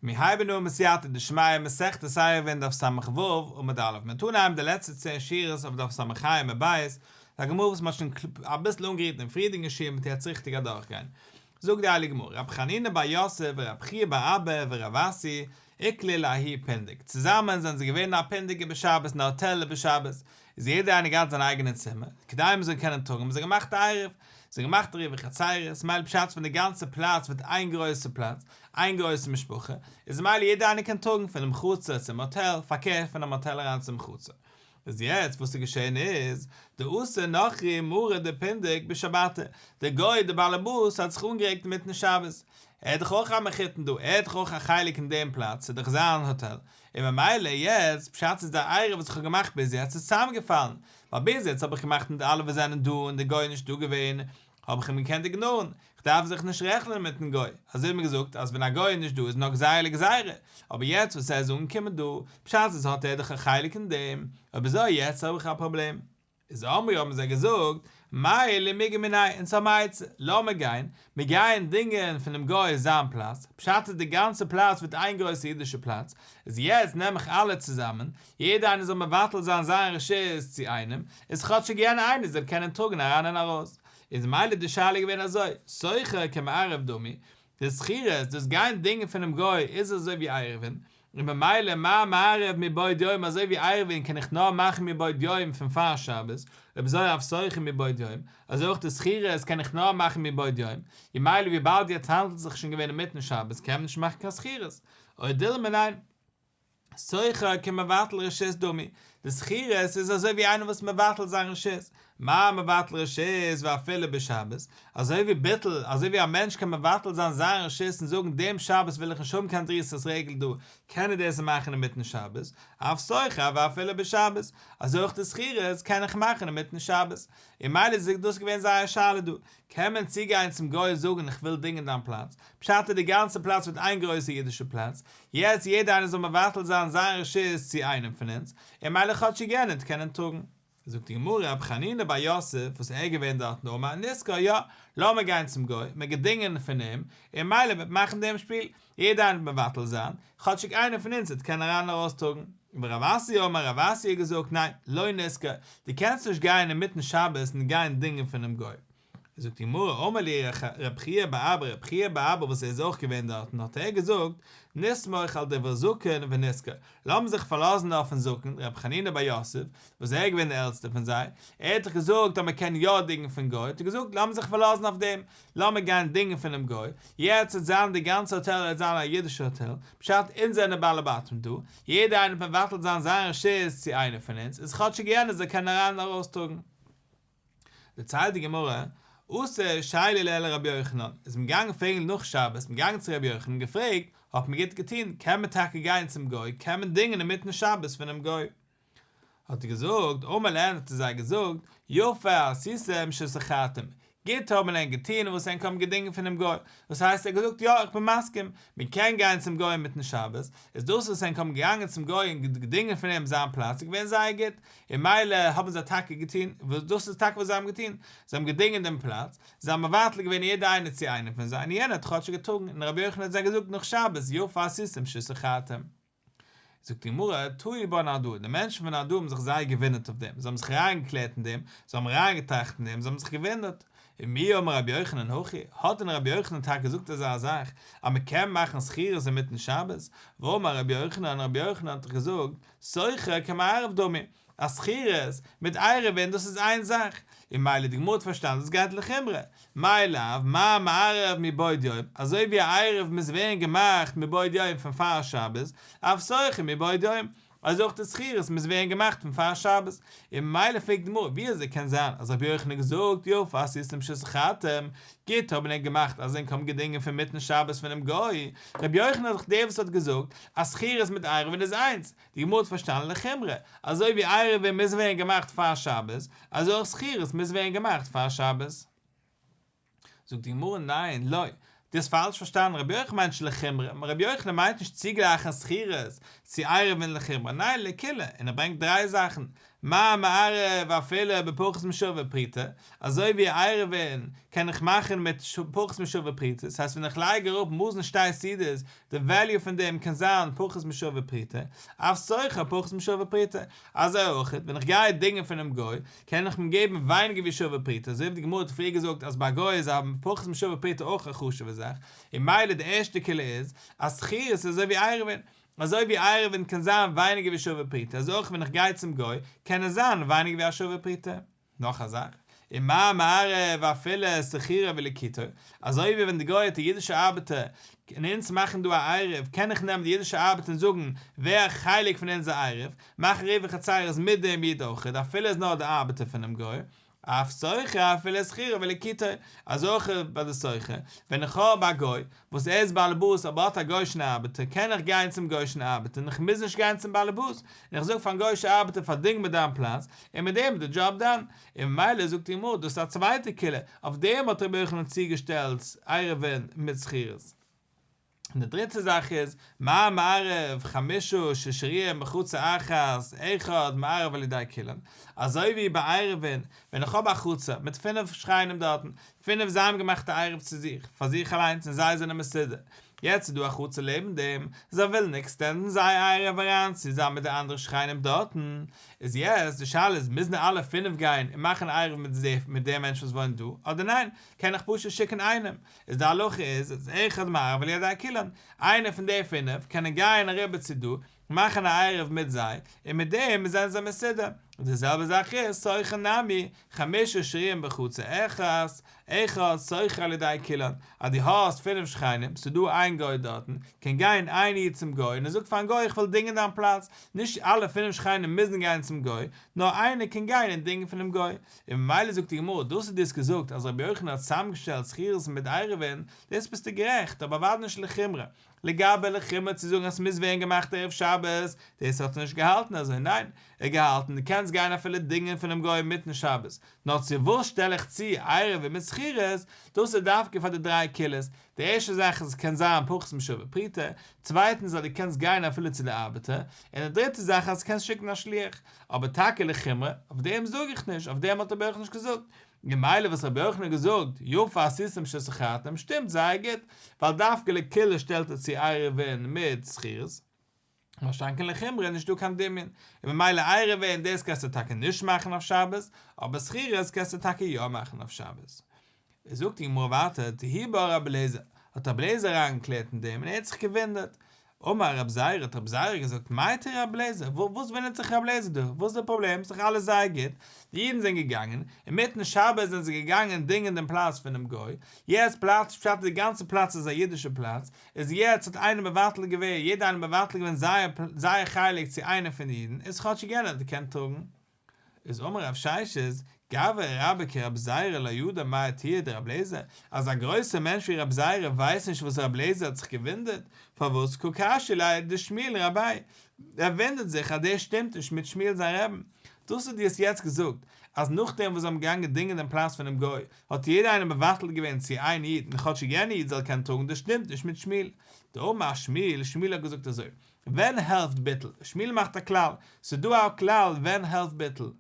מיר הייבן אן בסייעתא דשמיא מסכת עירובין דף ס"ו עמוד א', מ'וועט אנהייבן די לעצטע צען שורות אויף דף ס"ה עמוד ב', א גמרא וואס מ'האט שוין אביסל אנגערירט אין פריערדיגן שיעור מ'וועט יעצט ריכטיג אדורכגיין. זאגט די הייליגע גמרא, רב חנינא בר יוסף ורב חייא בר אבא ורב אסי איקלעו לההוא פונדק, צוזאמען זענען זיי געווען אין א פונדק איבער שבת אין א האטעל איבער שבת, איז יעדער איינער געהאט זיין אייגענע צימער, כדי מ'זאל קענען טראגן האבן זיי געמאכט א עירוב, זיי האבן געמאכט עירובי חצירות, מילא פשט פון די גאנצע פלאץ ווערט איין גרויסע פלאץ, איין גרויסע משפחה, איז מילא יעדער איינער קען טראגן פונעם חצר צום האטעל, פארקערט פונעם האטעל אריין צום חצר. איז יעצט וואס איז געשען איז, דאתא נוכרי מרא דפונדק בשבתא, דער גוי דער באלעבאס האט זיך אנגערעגט אינמיטן שבת, ער האט דאך אויך א מחותן דא, ער האט דאך אויך א חלק אין דעם פלאץ, ס'איז דאך זיין האטעל, און ממילא יעצט פשט איז דער עירוב וואס איך האב געמאכט ביז יעצט איז צוזאמגעפאלן, ווייל ביז יעצט האב איך געמאכט מיט אלע וואס זענען דא און דער גוי איז נישט דא געווען, האב איך אים געקענט איגנארן, איך דארף זיך נישט רעכענען מיטן גוי, אזוי האט מען געזאגט אז ווען א גוי איז נישט דא איז נאר גזירה לגזירה, אבער יעצט וואס ער איז אנגעקומען דא, פשט איז האט ער דאך א חלק אין דעם, אויב אזוי יעצט האב איך א פראבלעם. איז אמרי האבן זיי געזאגט, מהו למיגר מיניה, אונז האבן א עצה, לאמיר גיין, מיר גייען דינגען פונעם גוי זיין פלאץ, פשט איז די גאנצע פלאץ ווערט איין גרויסע אידישע פלאץ, איז יעצט נעם איך אלע צוזאמען, יעדער איינער זאל מבטל זיין זיין רשות צו איינעם, איז כאטשיג יענער איינער זאל קענען טראגן אריין און ארויס. איז מילא די שאלה געווען אזוי, שוכר כמערב דמי, די שכירות, דאס גיין דינגען פונעם גוי איז אזוי ווי עירובין, און ממילא מה מערב מבעוד יום אזוי ווי עירובין קען איך נאר מאכן מבעוד יום פון פאר שבת, אויב אזוי אף שוכר מבעוד יום, אזוי אויך די שכירות קען איך נאר מאכן מבעוד יום, און מילא וויבאלד יעצט האנדלט זיך שוין געווען אינמיטן שבת קען מען נישט מאכן קיין שכירות, או דילמא ניין. שוכר כמבטל רשות דמי, די שכירות איז אזוי ווי איינער וואס מבטל זיין רשות, מה מבטל רשות ואפילו בשבת, אזוי ווי ביטול, אזוי ווי א מענטש קען מבטל זיין זיין רשות און זאגן דעם שבת וויל איך נישט האבן קיין דריסת רגל דא, קען ער דאס מאכן אינמיטן שבת, אף שוכר ואפילו בשבת, אזוי אויך די שכירות קען איך מאכן אינמיטן שבת, און מילא איז דאס געווען זייער שאלה דא, קען מען צוגיין צום גוי זאגן איך וויל דינגען דיין פלאץ, פשט איז די גאנצע פלאץ ווערט איין גרויסע אידישע פלאץ, יעצט יעדער איינער זאל מבטל זיין זיין רשות צו איינעם פון אונז, און מילא כאטשיג יענער וועט קענען טראגן. זאגט די גמרא רב חנינא בר יוסף וואס ער איז געווען דארטן אמר נשכור יא, לאמיר גיין צום גוי, מיר געדינגען פון אים, און מילא מ'וועט מאכן דעם שפיל, יעדער איינער וועט מבטל זיין, כאטשיג איינער פון אונז וועט קענען אריין און ארויס טראגן. ורב אסי אמר רב אסי האט געזאגט ניין, לא נשכור, דו קענסט נישט גיין אינמיטן שבת און גיין דינגען פונעם גוי. זאגט די גמרא אמר להו רב חייא בר אבא רב חייא בר אבא וואס ער איז אויך געווען דארטן האט ער געזאגט נסמוך על דברי זקן ונשכור לאמיר זיך פארלאזן אויפן זקן רב חנינא בר יוסף וואס ער איז געווען דער עלטסטער פון זיי ער האט דאך געזאגט אז מען קען יא דינגען פון גוי האט ער געזאגט לאמיר זיך פארלאזן אויף דעם לאמיר גיין דינגען פונעם גוי יעצט וועט זיין די גאנצע האטעל וועט זיין א אידישע האטעל פשט אונז זענען בעלי בתים דא יעדער איינער וועט מבטל זיין זיין רשות צו איינער פון אונז איז כאטשיג יענער זאל קענען אריין און ארויס טראגן. דערציילט די גמרא, אתו שיילו ליה לרבי יוחנן, איז מען געגאנגען פרעגן נאך שבת, מען געגאנגען צו רבי יוחנן און געפרעגט, האט מען גוט געטון, קען מען טאקע גיין צום גוי, קען מען דינגען אינמיטן שבת פונעם גוי? האט ער געזאגט, אמר להן האט ער זיי געזאגט, יפה עשיתם ששכרתם, גוט האבן ענק געטון וואס ענק האבן געדינגען פונעם גוי, דאס הייסט ער האט געזאגט יא איך בין מסכים, מען קען גיין צום גוי אינמיטן שבת, איז דאס וואס ענק האבן געגאנגען צום גוי און געדינגען פון אים זיין פלאץ איז געווען זייער גוט, און מילא האבן זיי טאקע געטון, וואס דאס איז טאקע וואס זיי האבן געטון, זיי האבן געדינגען דעם פלאץ, זיי האבן מבטל געווען יעדער איינער צו איינעם פון זיי, און יענער האט כאטשיג געטראגן, און רבי יוחנן האט זיי געזאגט נאך שבת יפה עשיתם ששכרתם. זאגט די גמרא, תהו בה נהרדעי, די מענטשן פון נהרדעא האבן זיך זייער געוואונדערט אויף דעם, זיי האבן זיך אריינגעקלערט אין דעם, זיי האבן אריינגעטראכט אין דעם, זיי האבן זיך געוואונדערט, ומי אמר רבי יוחנן הכי, האט דען רבי יוחנן טאקע געזאגט אזא זאך, אז מען קען מאכן שכירות אינמיטן שבת? והאמר רבי יוחנן, רבי יוחנן האט דאך געזאגט, שוכר כמערב דמי, אז שכירות מיט עירובין דאס איז איין זאך, און מילא די גמרא האט פארשטאנען דאס גייט לחומרא, מאי לאו מה מערב מבעוד יום, אזוי ווי א עירוב מוז ווערן געמאכט מבעוד יום פון פאר שבת, אף שוכר מבעוד יום, אזוי אויך די שכירות מוז ווערן געמאכט פון פאר שבת, און ממילא פרעגט די גמרא ווי אזוי קען זיין אז רבי יוחנן האט געזאגט יפה עשיתם ששכרתם, גוט האבן ענק געמאכט אז ענק האבן געדינגען פון מיטן שבת פונעם גוי, רבי יוחנן איז דאך דער וואס האט געזאגט אז שכירות מיט עירובין איז איינס, די גמרא האט פארשטאנען לחומרא, אזוי ווי עירובין מוז ווערן געמאכט פאר שבת, אזוי אויך שכירות מוז ווערן געמאכט פאר שבת. זאגט די גמרא ניין, לא, דו האסט פאלש פארשטאנען, רבי יוחנן מיינט נישט לחומרא, רבי יוחנן מיינט נישט צוגלייכן שכירות צו עירובין לחומרא, ניין לקולא, און ער ברענגט דריי זאכן, מה מערב אפילו בפחות משווה פרוטה, אזוי ווי עירובין קען איך מאכן מיט פחות משווה פרוטה, ס'הייסט ווען איך לייג אראפ מזון שתי סעודות, די וועליו פון דעם קען זיין פחות משווה פרוטה, אף שוכר פחות משווה פרוטה, אזוי אויך ווען איך גיי דינגען פונעם גוי, קען איך אים געבן ווייניגער ווי שווה פרוטה, אזוי ווי די גמרא האט פריער געזאגט אז ביי א גוי איז א פחות משווה פרוטה אויך א חשוב'ע זאך, און ממילא די ערשטע קולא איז אז שכירות איז אזוי ווי עירובין, אזוי ווי עירובין קען זיין ווייניגער ווי שווה פרוטה, אזוי אויך ווען איך גיי צום גוי קען עס זיין ווייניגער ווי א שווה פרוטה. נאך א זאך, ומה מערב אפילו שכירו ולקיטו, אזוי ווי ווען די גוי האט א אידישע ארבעטער און אונז מאכן דא א עירוב, קען איך נעמען די אידישע ארבעטער און זאגן ווער א חלק פון אונזער עירוב, מאך עירובי חצירות מיט דעם איד אויכעט אפילו איז נאר די ארבעטער פונעם גוי, אף שוכר אפילו שכירו ולקיטו, אזוי אויך ביי די שוכר, ווען איך האב א גוי וואס ער איז באלעבאס אבער האט א גוישן ארבעטער קען איך גיין צום גוישן ארבעטער און איך מוז נישט גיין צום באלעבאס, און איך זאג פארן גוישע ארבעטער פארדינג מיר דיין פלאץ, און מיט דעם איז די דזשאב דאן, און ממילא זאגט די גמרא דאס איז א צווייטע קולא, אויף דעם האט רבי יוחנן צוגעשטעלט עירובין מיט שכירות. און די דריטע זאך איז, מה מערב חמשה ששרויים בחצר אחת, אחד מערב על ידי כולן, אזוי ווי ביי עירובין, ווען איך האב א חצר מיט פינף שכנים דארטן, פינף זיי האבן געמאכט א עירוב צו זיך, פאר זיך אליינס און זיי זענען מסודר, יעצט איז דא א חצר לעבן דעם, זיי ווילן עקסטענדן זייער עירוב אריין צוזאמען מיט די אנדערע שכנים דארטן, איז יעצט די שאלה איז מוזן אלע פינף גיין און מאכן עירוב מיט דעם מענטש וואס וואוינט דא, אדער ניין, קען איך פשוט שיקן איינעם, איז די הלכה איז אז אחד מערב על ידי כולן, איינער פון די פינף קענען גייען אריבער צו דא, מאכן א עירוב מיט זיי, און מיט דעם זענען זיי מסודר, און די זעלבע זאך איז שוכר נמי, חמשה שרויים בחצר אחת, אחד שוכר על ידי כולן, אז דו האסט פינף שכנים, ס'איז דא איין גוי דארטן, קען גיין איין איד צום גוי און ער זאגט פארן גוי איך וויל דינגען דיין פלאץ, נישט אלע פינף שכנים מוזן גיין צום גוי, נאר איינער קען גיין און דינגען פונעם גוי, און ממילא זאגט די גמרא, דאס וואס דו האסט געזאגט אז רבי יוחנן האט צוזאמגעשטעלט שכירות מיט עירובין, דאס ביסטו גערעכט, אבער אוודאי נישט לחומרא. לגבי לחומרא צו זאגן אז ס'מוז ווערן געמאכט ערב שבת, דאס האט ער נישט געהאלטן אזוי, ניין, ער האט געהאלטן דו קענסט גיין אפילו דינגען פונעם גוי אינמיטן שבת, נאר צו וואס שטעל איך צו עירובין מיט שכירות, דאס איז דווקא פאר די דריי קולות, די ערשטע זאך איז עס קען זיין פחות משווה פרוטה, צווייטנס אז דו קענסט גיין אפילו צו די ארבעטער, און די דריטע זאך אז קענסט שיקן א שליח, אבער טאקע לחומרא, אויף דעם זאג איך נישט, אויף דעם האט רבי יוחנן נישט געזאגט, ממילא וואס רבי יוחנן האט געזאגט יפה עשיתם ששכרתם שטימט זייער גוט, ווייל דווקא לקולא שטעלט ער צו עירובין מיט שכירות, מה שאין כן לחומרא איז נישטא קיין דמיון, און ממילא עירובין דאס קענסטו טאקע נישט מאכן אויף שבת, אבער שכירות קענסטו טאקע יא מאכן אויף שבת. זאגט די גמרא ווייטער, תהי בה רבי אליעזר, האט רבי אליעזר אריינגעקלערט אין דעם און ער האט זיך געוואונדערט, אמר רבי זירא, האט רבי זירא געזאגט, מאי תהי רבי אליעזר, וואס וואונדערט זיך רבי אליעזר דא, וואס איז די פראבלעם, ס'איז דאך אלעס זייער גוט, די אידן זענען געגאנגען, אינמיטן שבת זענען זיי געגאנגען דינגען דעם פלאץ פונעם גוי, יעצט פלאץ פשט די גאנצע פלאץ איז א אידישע פלאץ, איז יעצט האט איינער מבטל געווען, יעדער איינער מבטל געווען זייער זייער חלק צו איינער פון די אידן, איז כאטשיג יענער האט געקענט טראגן. איז אמר רב ששת, גברא רבה כרב זירא לא ידע מאי איתיה דרב לעזער, אז א גרויסער מענטש ווי רב זירא ווייסט נישט וואס רב לעזער האט זיך געוואונדערט, פארוואס קא קשיא ליה דשמואל רביה, ער וואונדערט זיך אז דאס שטימט נישט מיט שמואל זיין רעבן. דאס וואס דו האסט יעצט געזאגט, אז נאכדעם וואס זיי האבן געגאנגען דינגען דעם פלאץ פונעם גוי, האט יעדער איינער מבטל געווען צו איין איד און כאטשיג יענער איד זאל קענען טראגן דאס שטימט נישט מיט שמואל. דאמר שמואל, שמואל האט געזאגט אזוי, ווען העלפט ביטול? שמואל מאכט א כלל, ס'איז דא א כלל ווען העלפט ביטול.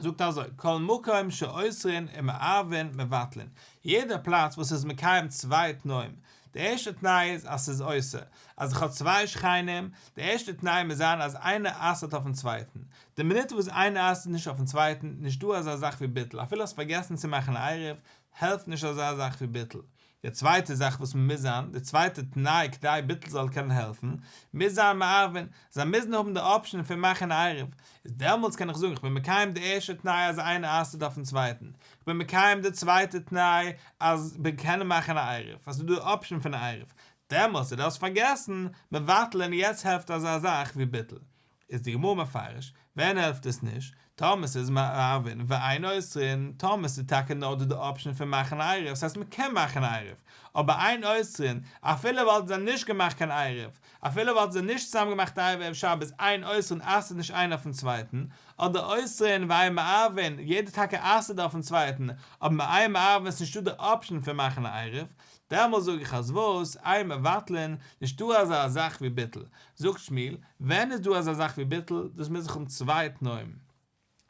זאגט אזוי, כל מקום שאוסרין ומערבין מבטלין, יעדע פלאץ וואס איז מקיים צוויי תנאים, די ערשטע תנאי איז אז ס'איז אוסר, אז איך האב צוויי שכנים, די ערשטע תנאי מוז זיין אז איינער אסר'ט אויפן צווייטן, די מינוט וואס איינער אסר'ט נישט אויפן צווייטן, נישט דא אזא זאך ווי ביטול, אפילו האסט פארגעסן צו מאכן א עירוב, העלפט נישט אזא זאך ווי ביטול. די צווייטע זאך וואס מ'מוז זיין, די צווייטע תנאי כדי ביטול זאל קענען העלפן, מוז זיין מערבין, זיי מוזן האבן די אפשען פון מאכן עירוב, איז דעמאלטס קען איך זאגן איך בין מקיים די ערשטע תנאי אז איינער אסר'ט אויפן צווייטן, איך בין מקיים די צווייטע תנאי אז מיר קענען מאכן א עירוב, אז ס'איז דא די אפשען פון א עירוב, דעמאלטס איז דאס פארגעסן, מבטלין יעצט העלפט אזא זאך ווי ביטול. איז די גמרא מפרש, ווען העלפט עס נישט? טאמער ס'איז מערבין ואין אוסרין, טאמער ס'איז טאקע נאר דא די אפשען פון מאכן א עירוב, ס'הייסט מ'קען מאכן א עירוב, אבער אין אוסרין, אפילו וואלטן זיי נישט געמאכט קיין עירוב, אפילו וואלטן זיי נישט צוזאם געמאכט א עירוב ערב שבת, אין אוסרין אסר'ט נישט איינער אויפן צווייטן, אדער אוסרין ואין מערבין, יעדער טאקע אסר'ט אויפן צווייטן, אבער אין מערבין איז נישטא די אפשען פון מאכן א עירוב, דעמאלס זאג איך אז וואס, אין מבטלין, נישטא אזא זאך ווי ביטול. זאגט שמואל, ווען איז דא אזא זאך ווי ביטול, דאס מוז איך האבן צוויי תנאים.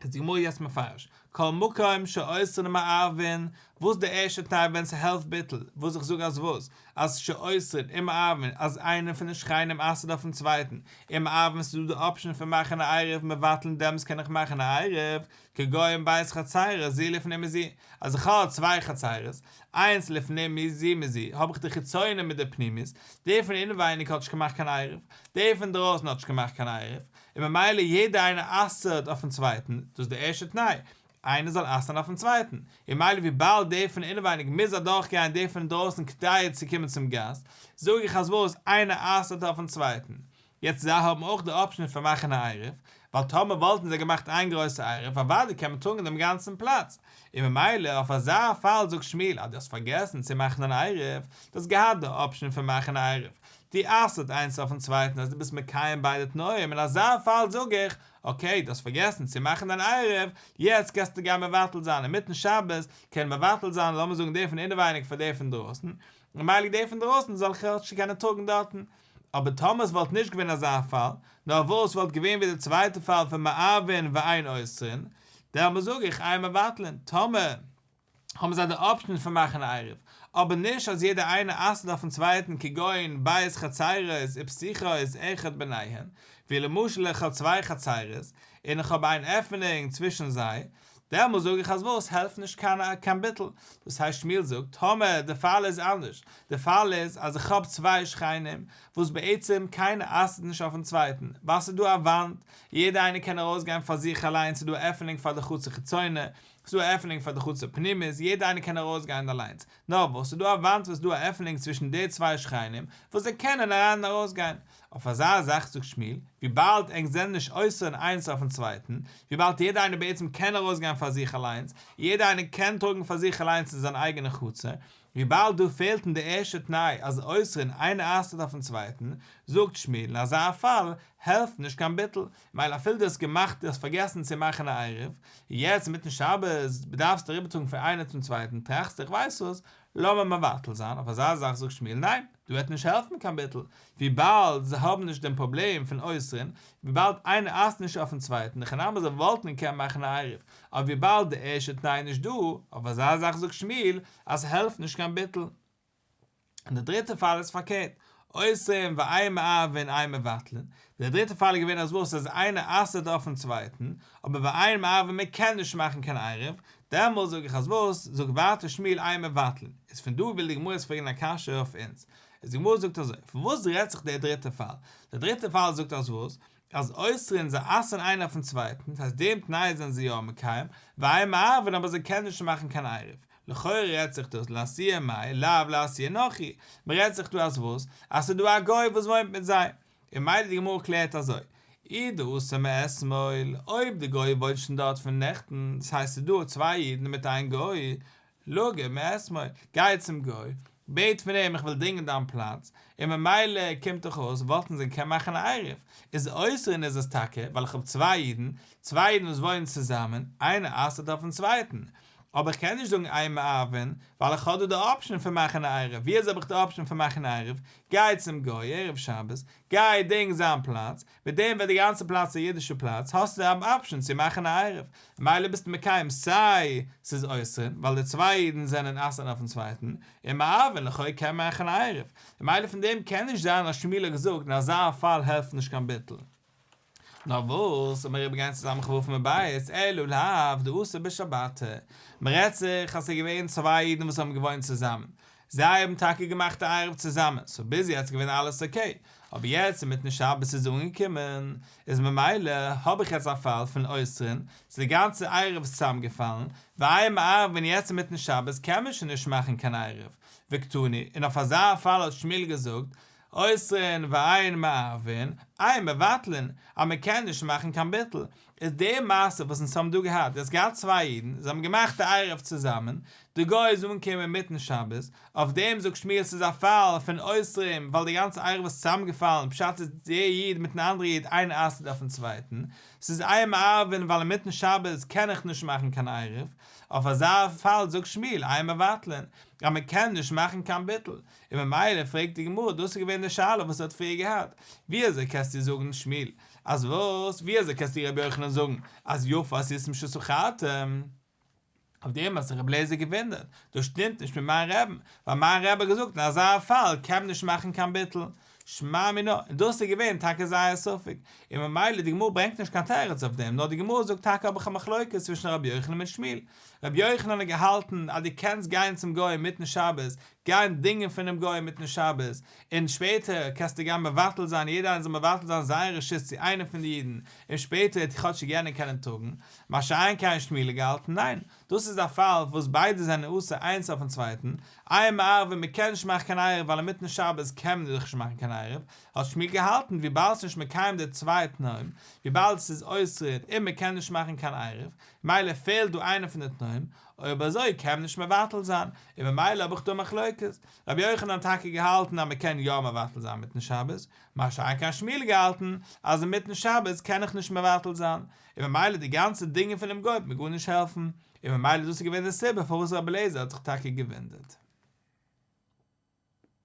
איז די גמרא יעצט מפרש, כל מקום שאוסרין ומערבין, וואס די ערשטע תנאי ווען ס'העלפט ביטול, וואס איך זאג אז וואס? אז שאוסרין ומערבין, אז איינער פון די שכנים אסר'ט אויפן צווייטן, ומערבין ס'איז דא די אפשען פון מאכן א עירוב מבטלין דעמאלטס קען איך מאכן א עירוב, כגון ב' חצרות זו לפנים מזו, אז איך האב צוויי חצרות, איינס לפנים מזו מזו, האב איך די חיצונים מיט די פנימית, דער פון אינעווייניג האט נישט געמאכט קיין עירוב, דער פון דרויסן האט נישט געמאכט קיין עירוב, און ממילא יעדער איינער אסר'ט אויפן צווייטן, דאס איז דער ערשטער תנאי, איינער זאל אסר'ן אויפן צווייטן, און ממילא וויבאלד דער פון אינעווייניג מוז אדורך גיין דער פון אינדרויסן כדי צו קומען צום גאס, זאג איך אז וואס, איינער אסר'ט אויפן צווייטן. יעצט זיי האבן אויך די אפשען פון מאכן א עירוב, ווייל טאמער וואלטן זיי געמאכט איין גרויסע עירוב אוודאי קען מען טראגן דעם גאנצן פלאץ, און ממילא אויף אזא פאל זאגט שמואל אז דו האסט פארגעסן צו מאכן אן עירוב, דו האסט געהאט די אפשען פון מאכן א עירוב, דו אסר'ט איינס אויפן צווייטן אז דו ביסט מקיים ביידע תנאים, אין אזא פאל זאג איך, אקעי דו האסט פארגעסן צו מאכן דיין עירוב, יעצט קענסטו גיין מבטל זיין אינמיטן שבת, קען מבטל זיין לאמיר זאגן דער פון אינעווייניג פאר דער פון דרויסן, ממילא דער פון דרויסן זאל כאטש קענען טראגן דארטן. אבער טאמער עס וואלט נישט געווען אזא פאל, נאר וואס וואלט געווען ווי די צווייטע פאל פון מערבין ואין אוסרין, דעמאלס זאג איך אין מבטלין, טאמער האבן זיי די אפשען פון מאכן א עירוב, אבער נישט אז יעדער איינער אסר'ט אויפן צווייטן כגון ב' חצרות ופתוחות אחד ביניהן, ווי למשל איך האב צוויי חצרות און איך האב איין עפענונג צווישן זיי, דעמאלס זאג איך אז וואס העלפט נישט קיין קיין ביטול, דאס הייסט שמואל זאגט טאמער די פאל איז אנדערש, די פאל איז אז איך האב צוויי שכנים וואס בעצם קיינער אסר'ט נישט אויפן צווייטן ווייל ס'איז דא א וואנט, יעדער איינער קען ארויסגיין פאר זיך אליין, ס'איז דא א עפענונג פאר די חצר חיצונה, ס'איז דא א עפענונג פאר די חצר פנימית, יעדער איינער קען ארויסגיין אליינס, נאר וואס ס'איז דא א וואנט וואס איז דא א עפענונג צווישן די צוויי שכנים וואס זיי קענען אריין און ארויסגיין, אויף אזא זאך זאגט שמואל, וויבאלד ענק זענען נישט אוסר'ן איינס אויפן צווייטן, וויבאלד יעדער איינער בעצם קען ארויסגיין פאר זיך אליינס, יעדער איינער קען טראגן פאר זיך אליינס אין זיין אייגענע חצר, וויבאלד דא פעלט אין די ערשטע תנאי אז אוסרין איינער אסר'ט אויפן צווייטן, זאגט שמואל אין אזא פאל העלפט נישט קיין ביטול, מילא אפילו דו האסט געמאכט דו האסט פארגעסן צו מאכן א עירוב, יעצט אינמיטן שבת דארפסטו אריבערטראגן פון איינער צום צווייטן טראכסטו איך ווייס וואס, לאמיר מבטל זיין, אויף אזא זאך זאגט שמואל ניין, דא וועט נישט העלפן קיין ביטול, וויבאלד זיי האבן נישט דעם פראבלעם פון אוסרין, וויבאלד איינער אסר'ט נישט אויפן צווייטן, אין הכי נמי זיי וואלטן געקענט מאכן א עירוב, אבער וויבאלד די ערשטע תנאי איז נישט דא, אויף אזא זאך זאגט שמואל אז ס'העלפט נישט קיין ביטול. און די דריטע פאל איז פארקערט, אוסרין ואין מערבין אין מבטלין, די דריטע פאל איז געווען אז וואס אז איינער אסר'ט אויפן צווייטן, אבער ואין מערבין מען קען נישט מאכן קיין עירוב, דעמאלס זאג איך אז וואס, זאגט ווייטער שמואל אין מבטלין, איז פון דא וויל די גמרא יעצט פרעגן א קשיא אויף אונז, איז די גמרא זאגט אזוי, פון וואס רעדט זיך דער דריטע פאל? דער דריטע פאל זאגט אז וואס, אז אוסרין זיי אסר'ן איינער אויפן צווייטן, דאס הייסט דעם תנאי זענען זיי יא מקיים, ואין מערבין אבער זיי קענען נישט מאכן קיין עירוב, לכאורה רעדט זיך דאס לאתויי מאי לאו לאתויי נכרי, מען רעדט זיך דא אז וואס? אז ס'איז דא א גוי וואס וואוינט מיט זיי, און מילא די גמרא קלערט אזוי, אי דאתא מאתמול, אויב די גוי וואוינט שוין דארט פון נעכטן, דאס הייסט ס'איז דא צוויי אידן מיט איין גוי, לגור מאתמול, גיי צום גוי, בעט פון אים איך וויל דינגען דיין פלאץ, און ממילא קומט דאך אויס וואלטן זיי געקענט מאכן א עירוב, איז אוסרין איז עס טאקע ווייל איך האב צוויי אידן, צוויי אידן וואס וואוינען צוזאמען, איינער אסר'ט אויפן צווייטן, אבער איך קען נישט זאגן אין מערבין, ווייל איך האב דא די אפשען פון מאכן א עירוב, ווי אזוי האב איך די אפשען פון מאכן א עירוב? גיי צום גוי ערב שבת, גיי דינג זיין פלאץ, מיט דעם ווערט די גאנצע פלאץ א אידישע פלאץ, האסטו די אפשען צו מאכן א עירוב, ממילא ביסטו מקיים סיי ס'איז אוסרין, ווייל די צוויי אידן זענען אסר'ן אויפן צווייטן, און מערבין לכאו' קען מען מאכן א עירוב, ממילא פון דעם קען נישט זיין אז שמואל האט געזאגט אין אזא פאל העלפט נישט קיין ביטול. נאר וואס, לאמיר אריבערגיין צו סמך ו' עמוד ב', אלא לאו דאתא בשבתא, מ'רעדט זיך אז ס'איז געווען צוויי אידן וואס האבן געוואוינט צוזאמען, זיי האבן טאקע געמאכט א עירוב צוזאמען, סאו ביז יעצט איז געווען אלעס אקעי, אבער יעצט אינמיטן שבת איז אנגעקומען, איז ממילא האב איך יעצט א פאל פון אוסרין, סאו די גאנצע עירוב איז צוזאמגעפאלן, ואין מערבין יעצט אינמיטן שבת קען מען שוין נישט מאכן קיין עירוב, וקתני, און אויף אזא פאל האט שמואל געזאגט, אוסרין ואין מערבין, אין מבטלין, אז מען קען נישט מאכן קיין ביטול, איז די מעשה וואס אונז האבן דא געהאט, דו האסט געהאט צוויי אידן, זיי האבן געמאכט א עירוב צוזאמען, די גוי איז אנגעקומען אינמיטן שבת, אויף דעם זאגט שמואל ס'איז א פאל פון אוסרים ווייל די גאנצע עירוב איז צוזאמגעפאלן, פשט איז דער איד מיטן אנדערע איד איינער אסר'ט אויפן צווייטן, ס'איז אין מערבין ווייל אינמיטן שבת קען איך נישט מאכן קיין עירוב, אויף אזא פאל זאגט שמואל אין מבטלין, אז מען קען נישט מאכן קיין ביטול, און ממילא פרעגט די גמרא, דאס איז געווען די שאלה וואס ער האט פריער געהאט, ווי אזוי קענסטו זאגן שמואל? אז וואס? ווי אזוי קענסטו רבי יוחנן זאגן אז יפה עשיתם ששכרתם? אויף דעם האט זיך רבי אליעזר געוואונדערט, דאס שטימט נישט מיט מיין רעבן, ווייל מיין רבי האט געזאגט אין אזא פאל קען מען נישט מאכן קיין ביטול, שמע מינה, און דאס איז געווען טאקע זייער ספק, און ממילא די גמרא ברענגט נישט קיין תירוץ אויף דעם, נאר די גמרא זאגט טאקע האב איך א מחלוקת צווישן רבי יוחנן מיט שמואל, רבי יוחנן האט געהאלטן אז דו קענסט גיין צום גוי אינמיטן שבת, גיין דינגען פונעם גוי אינמיטן שבת, און שפעטער קענסטו גיין מבטל זיין, יעדער איינער זאל מבטל זיין זיין רשות צו איינעם פון די אידן, און שפעטער וועט כאטשיג יענער קענען טראגן, מה שאין כן שמואל האט געהאלטן ניין, דאס איז א פאל וואס ביידע זענען אסור איינס אויפן צווייטן, אין מערבין מען קען נישט מאכן קיין עירוב ווייל אינמיטן שבת קען מען דאך נישט מאכן קיין עירוב, האט שמואל געהאלטן וויבאלד ס'איז נישט מקיים די צוויי תנאים, וויבאלד ס'איז אוסרין און מען קען נישט מאכן קיין עירוב, ממילא פעלט דא איינע פון די תנאים, אויב אזוי קען מען נישט מבטל זיין, און ממילא האב איך דא מחלוקת. רבי יוחנן האט טאקע געהאלטן אז מען קען יא מבטל זיין מיטן שבת, מה שאין כן שמואל האט געהאלטן אז אינמיטן שבת קען איך נישט מבטל זיין, און ממילא די גאנצע דינגען פונעם גוי וועט מיר גארנישט העלפן, און ממילא דאס איז געווען די סיבה פארוואס רבי אליעזר האט זיך טאקע געוואונדערט.